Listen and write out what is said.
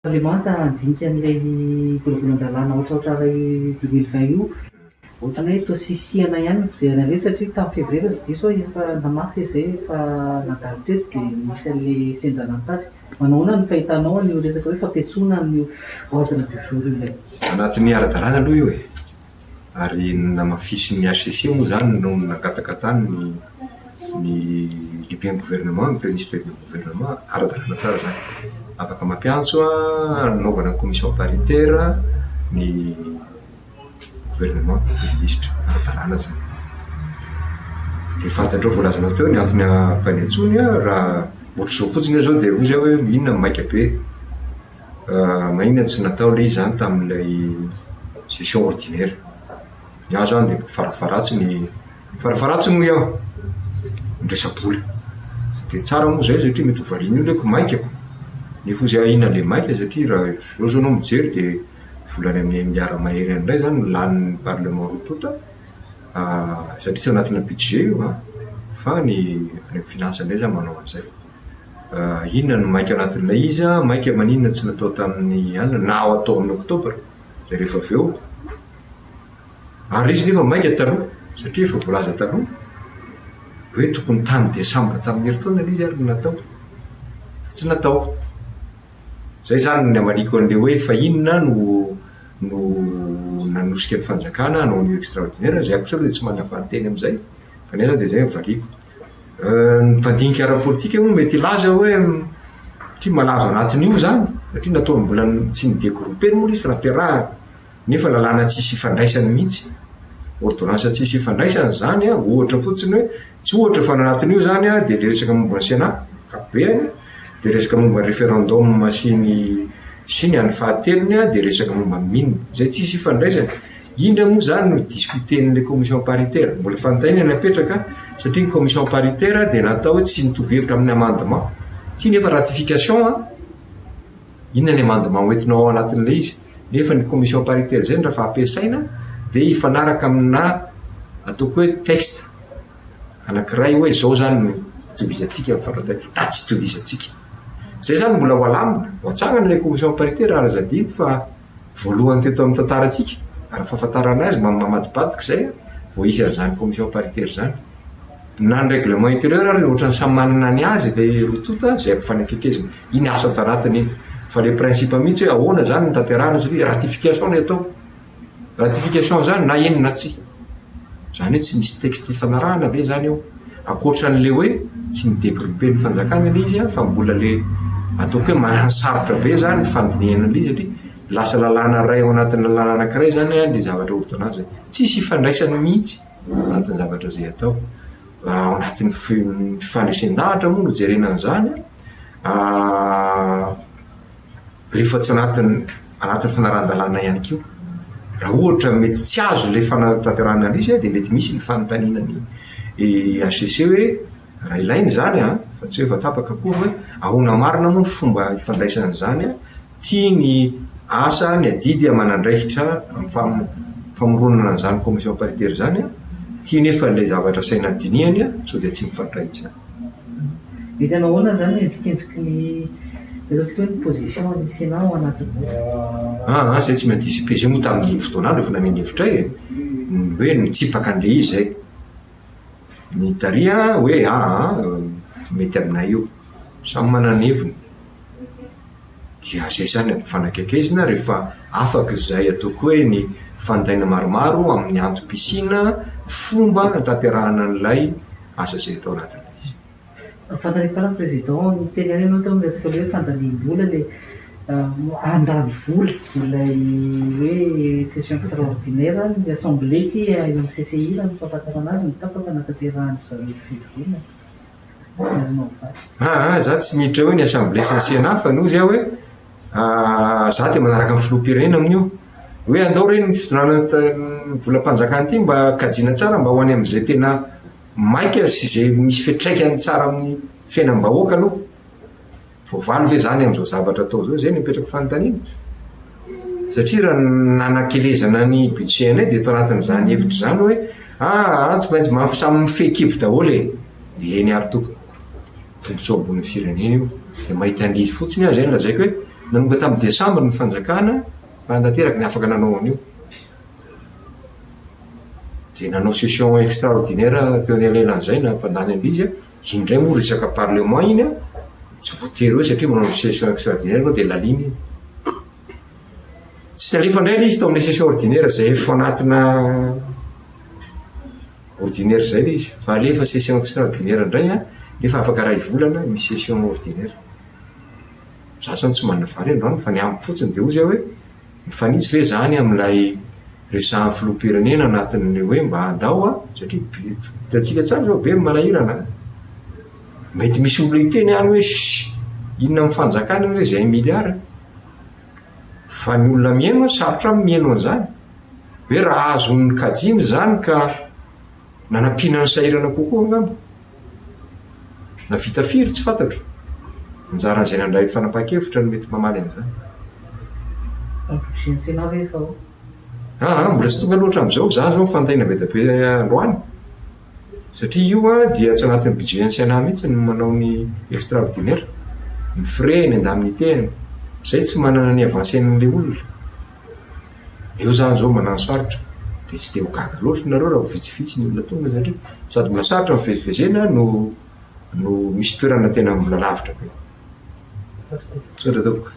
Parlemanta handinika an'ilay volavolan-dalàna ohatraohatra iray 2020 io. Ohatran'ny hoe toa sisihana ihany ny fijerena an'ilay izy satria tamin'ny février raha tsy diso aho efa namaky izy izay efa nandalo teto dia nisy an'ilay fihenjanan'ny tady. Manao ahoana ny fahitanao an'io resaka hoe fampiantsoana an'io ordre du jour io indray? Anatin'ny ara-dalàna aloha io e! Ary namafisin'ny HCC moa izany no nangataka tany ny ny lehiben'ny gouvernement, ny premier ministre lehiben'ny gouvernement, ara-dalàna tsara izany. Afaka mampiantso hanaovana commission paritaire ny gouvernement, ny minisitra, ara-dalàna izany. Dia fantatrao voalazanao teo ny antony ampaniantsoany raha ohatr'izao fotsiny aho izao dia hoy aho hoe inona no maika be. Maninona tsy natao ilay izy izany tamin'ilay session ordinaire? Ny ahy izany dia farafaharatsiny, farafaharatsiny hoy aho, ny resa-bola. Tsy dia tsara moa izay satria mety ho valian'ny olona hoe ko maika ko. Nefa hozy aho inona ilay maika satria raha izao izao ianao mijery dia vola any amin'ny milliard mahery any indray izany no lanin'ny parlement roa tonta satria tsy ao anatina budget io an, fa ny any amin'ny finance indray izany manao an'izay. Inona no maika anatin'ilay izy an? Maika maninona tsy natao tamin'ny alina na atao amin'ny oktobra dia rehefa avy eo. Ary ilay izy nefa maika taloha satria efa voalaza taloha hoe tokony tamin'ny desambra tamin'ny herintaona ilay izy ary no natao fa tsy natao. Izay izany ny hamaliako an'ilay hoe fa inona no no nanosika ny fanjakana hanao an'io extraordinaire, izay kosa aloha dia tsy manana valinteny amin'izay fa ny ahy izany dia izay no valiako. Ny mpandinika ara-politika moa mety hilaza hoe ity malazo anatin'io izany satria nataony mbola tsy ni-degrouper moa ilay izy fa nampiarahana nefa lalàna tsisy ifandraisany mihitsy, ordonnance tsisy ifandraisany izany an, ohatra fotsiny hoe tsy ohatra fa ny anatin'io izany an dia ilay resaka momba ny Sénat ankapobeny dia resaka momba ny référendum sy ny sy ny an'ny fahatelony an dia resaka momba ny mine izay tsisy ifandraisany. Inona moa izany no discuter-n'ilay commission paritaire? Mbola fanontaniana ny apetraka satria ny commission paritaire dia natao hoe tsy nitovy hevitra amin'ny amendement. Ity nefa ratification an! Inona ny amendement hoentinao ao anatin'ilay izy? Nefa ny commission paritaire izay raha fa ampiasaina dia hifanaraka amina ataoko hoe texte anankiray hoe izao izany no itovizantsika amin'ny fandraisana na tsy itovizantsika. Izay izany mbola ho alamina, ho atsangana ilay commission paritaire ary aza adino fa Voalohany teto amin'ny tantarantsika, ary ny fahafantarana azy mamadibadika izay vao hisy an'izany commission paritaire izany. Na ny règlement intérieur ary ohatran'ny samy manana ny azy ilay roa tonta izay ampifanakaikezina. Iny asa ato anatiny iny. Fa ilay principe mihitsy hoe ahoana izany no tanterahana satria ratification no atao. Ratification izany na eny na tsia. Izany hoe tsy misy texte ifanarahana ve izany eo? Ankoatra an'ilay hoe tsy ni-degrouper ny fanjakana ilay izy fa mbola ilay ataoko hoe mananosarotra be izany ny fandinihana an'ilay izy satria lasa lalàna iray ao anatin'ny lalàna anankiray izany ilay zavatra ordonnance. Tsisy ifandraisany mihitsy anatin'ny zavatra izay atao. Ao anatin'ny fifandresen-dahatra moa no jerena an'izany. Rehefa tsy anatin'ny anatin'ny fanarahan-dalàna ihany koa. Raha ohatra mety tsy azo ilay fanatanterahana an'izy dia mety misy ny fanontaniana ny HCC hoe raha ilaina izany an, fa tsy hoe efa tapaka akory hoe ahoana marina moa ny fomba ifandraisan'izany an, ity ny asa, ny adidy aman'andraikitra amin'ny famoronana an'izany commission paritaire izany an, ity nefa ilay zavatra asaina dinihany an, sao dia tsy mifandray izany. Mety hanao ahoana izany ny endrikendriky ny ataontsika hoe ny position ny Sénat ao anatin'izay? Aa zay tsy mi-anticiper, zay moa tamin'ny fotoan'andro efa nameno hevitray e, ny hoe nitsipaka an'ilay izy zay, ny tary hoe aa mety aminay io, samy manana ny heviny. Dia zay zany ampifanakaikezina rehefa afaka izay ataoko hoe ny fanontaniana maromaro amin'ny antom-pisiana, fomba anatanterahana an'ilay asa izay atao anatin'ilay izy. Fanontaniako farany Président, niteny ihany ianao teo amin'ny resaka hoe fandaniam-bola ilay handany vola ilay hoe session extraordinaire, ny assemblée ity eo amin'ny CCI raha ny fahafantarana azy no tapaka nanatanterahan-dry zareo fivoriana. Aa za tsy miditra hoe ny assemblée sy ny sénat fa nozy aho hoe za dia manaraka ny filoham-pirenena amin'io. Hoe andao re ny fitondrana ny volam-panjakana ity mba kajiana tsara mba ho any amin'izay tena maika sy izay misy fiantraikany tsara amin'ny fiainam-bahoaka aloha. Voavaly ve izany amin'izao zavatra atao izao? Izay no apetrako fanontaniana. Satria raha nanakelezana ny budget anay dia tao anatin'izany hevitra izany hoe aa tsy maintsy mafy samy mifehy kibo daholo e. Eny ary tompoko, tombontsoa ambonin'ny firenena io. Dia mahita an'izy fotsiny aho izay no lazaiko hoe. Nanomboka tamin'ny desambra ny fanjakana mpanatanteraka ny afaka nanao an'io. Dia nanao session extraordinaire teo anelanelan'izay nampandany an'ilay izy. Iny indray moa resaka parlement iny an, tsy voatery hoe satria manao session extraordinaire ianao dia laliana iny. Tsy nalefa indray ilay izy tao amin'ilay session ordinaire izay efa anatina ordinaire izay ilay izy. Fa alefa session extraordinaire indray an, nefa afaka iray volana misy session ordinaire. Za zany tsy manana valiny androany fa ny amiko fotsiny dia hoy zay hoe mifanitsy ve zany amin'ilay resahan'ny filoham-pirenena anatin'ny hoe mba andao a, satria be hitantsika tsara zao be ny manahirana a. Mety misy olona hiteny any hoe ss inona amin'ny fanjakana re izay un milliard e. Fa ny olona mihaino sarotra aminy mihaino an'izany. Hoe raha azon'ny kajiana izany ka Nanampiana ny sahirana kokoa angamba? Na vita firy tsy fantatro. Anjaran'izay nandray fanapahan-kevitra no mety mamaly an'izany. Amin'ny budget-n'ny Sénat ve efa ao? Aa, mbola tsy tonga aloha hatramin'izao. Za izao fanontaniana be dia be androany. Satria io an, dia tsy anatin'ny budget-n'ny Sénat mihitsy ny manao ny extraordinaire. Ny frais, ny indemnité-ny. Zay tsy manana ny avancé-n'ilay olona. Eo zany zao manano sarotra dia tsy dia ho gaga loatra nareo raha vao vitsivitsy ny olona tonga satria sady mbola sarotra ny fivezivezena no no misy toerana tena mbola lavitra be. Misaotra tompoko.